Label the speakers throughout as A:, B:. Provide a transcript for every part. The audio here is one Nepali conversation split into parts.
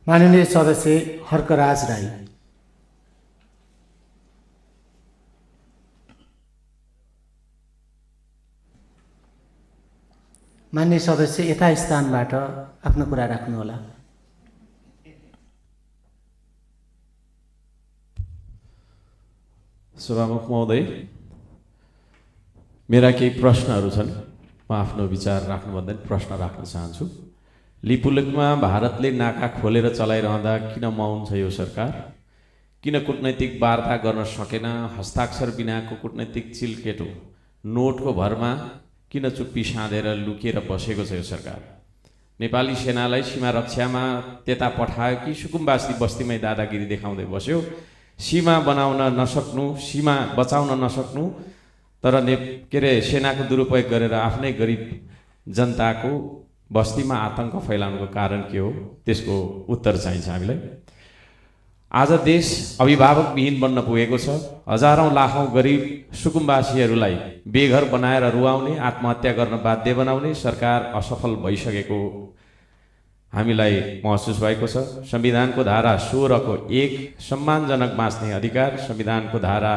A: माननीय सदस्य हर्कराज राई। माननीय सदस्य यथा स्थानबाट आफ्नो कुरा राख्नुहोला।
B: सभामुख महोदय, मेरा केही प्रश्नहरू छन्। म आफ्नो विचार राख्नुभन्दा प्रश्न राख्न चाहन्छु। लिपुलेखमा भारतले नाका खोलेर चलाइरहँदा किन मौन छ यो सरकार? किन कूटनैतिक वार्ता गर्न सकेन? हस्ताक्षर बिनाको कूटनैतिक चिल्केटो नोटको भरमा किन चुप्पी साँधेर लुकेर बसेको छ यो सरकार? नेपाली सेनालाई सीमा रक्षामा त्यता पठायो कि सुकुम्बासी बस्तीमै दादागिरी देखाउँदै बस्यो? सीमा बनाउन नसक्नु, सीमा बचाउन नसक्नु, तर के अरे सेनाको दुरुपयोग गरेर आफ्नै गरिब जनताको बस्तीमा आतंक फैलाउनुको कारण के हो? त्यसको उत्तर चाहिन्छ हामीलाई। आज देश अभिभावकविहीन बन्न पुगेको छ। हजारौं लाखौं गरिब सुकुम्बासीहरूलाई बेघर बनाएर रुवाउने, आत्महत्या गर्न बाध्य बनाउने सरकार असफल भइसकेको हामीलाई महसुस भएको छ। संविधानको धारा 16 को 1 सम्मानजनक बाँच्ने अधिकार, संविधानको धारा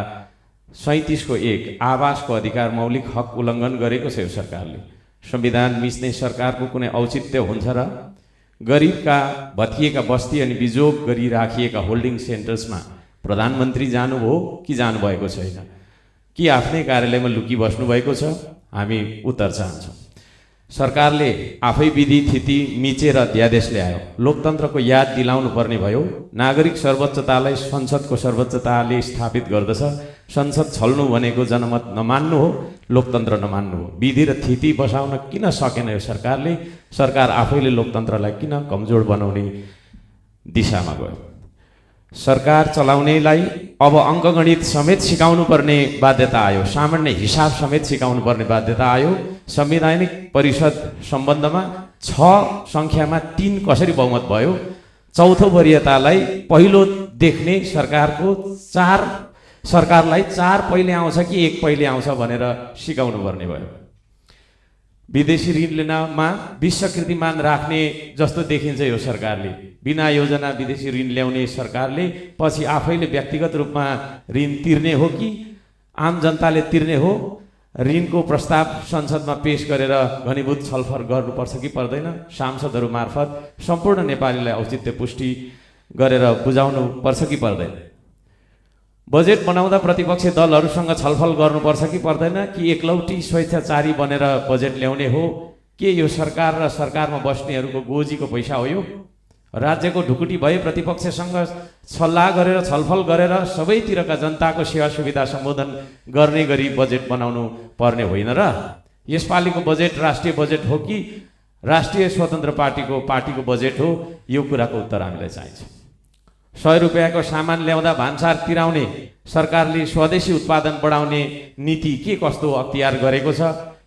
B: 37 को 1 आवासको अधिकार मौलिक हक उल्लङ्घन गरेको छ यो सरकारले। संविधान मिच्ने सरकारको कुनै औचित्य हुन्छ र? गरिबका भत्किएका बस्ती अनि बिजोग गरी राखिएका होल्डिङ सेन्टर्समा प्रधानमन्त्री जानुभयो कि जानुभएको छैन? कि आफ्नै कार्यालयमा लुकी बस्नु भएको छ? हामी उत्तर चाहन्छौँ। सरकारले आफै विधि थिति मिचेर अध्यादेश ल्यायो। लोकतन्त्रको याद दिलाउनु पर्ने भयो। नागरिक सर्वोच्चतालाई संसदको सर्वोच्चताले स्थापित गर्दछ। संसद छल्नु भनेको जनमत नमान्नु हो, लोकतन्त्र नमान्नु हो। विधि र थिति बसाउन किन सकेन यो सरकारले? सरकार आफैले लोकतन्त्रलाई किन कमजोर बनाउने दिशामा गयो? सरकार चलाउनेलाई अब अङ्कगणित समेत सिकाउनु पर्ने बाध्यता आयो। सामान्य हिसाब समेत सिकाउनु पर्ने बाध्यता आयो। संवैधानिक परिषद सम्बन्धमा 6 सङ्ख्यामा 3 कसरी बहुमत भयो? चौथो वरियतालाई पहिलो देख्ने सरकारलाई 4 पहिले आउँछ कि 1 पहिले आउँछ भनेर सिकाउनु पर्ने भयो। विदेशी ऋण लिनमा विश्व कीर्तिमान राख्ने जस्तो देखिन्छ यो सरकारले। बिना योजना विदेशी ऋण ल्याउने सरकारले पछि आफैले व्यक्तिगत रूपमा ऋण तिर्ने हो कि आम जनताले तिर्ने हो? ऋणको प्रस्ताव संसदमा पेश गरेर घनीभूत छलफल गर्नुपर्छ कि पर्दैन? सांसदहरू मार्फत सम्पूर्ण नेपालीलाई औचित्य पुष्टि गरेर बुझाउनु पर्छ कि पर्दैन? बजेट बनाउँदा प्रतिपक्षी दलहरूसँग छलफल गर्नुपर्छ कि पर्दैन? कि एकलौटी स्वेच्छाचारी बनेर बजेट ल्याउने हो? के यो सरकार र सरकारमा बस्नेहरूको गोजीको पैसा हो यो? राज्यको ढुकुटी भए प्रतिपक्षसँग सल्लाह गरेर छलफल गरेर सबैतिरका जनताको सेवा सुविधा सम्बोधन गर्ने गरी बजेट बनाउनु पर्ने होइन र? यसपालिको बजेट राष्ट्रिय बजेट हो कि राष्ट्रिय स्वतन्त्र पार्टीको बजेट हो? यो कुराको उत्तर हामीलाई चाहिन्छ। 100 रुपियाँको सामान ल्याउँदा भान्सार तिराउने सरकारले स्वदेशी उत्पादन बढाउने नीति के कस्तो अख्तियार गरेको छ?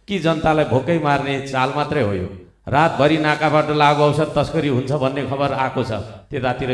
B: कि जनतालाई भोकै मार्ने चाल मात्रै हो यो? रातभरि नाकाबाट लागु औषध तस्करी हुन्छ भन्ने खबर आएको छ। त्यतातिर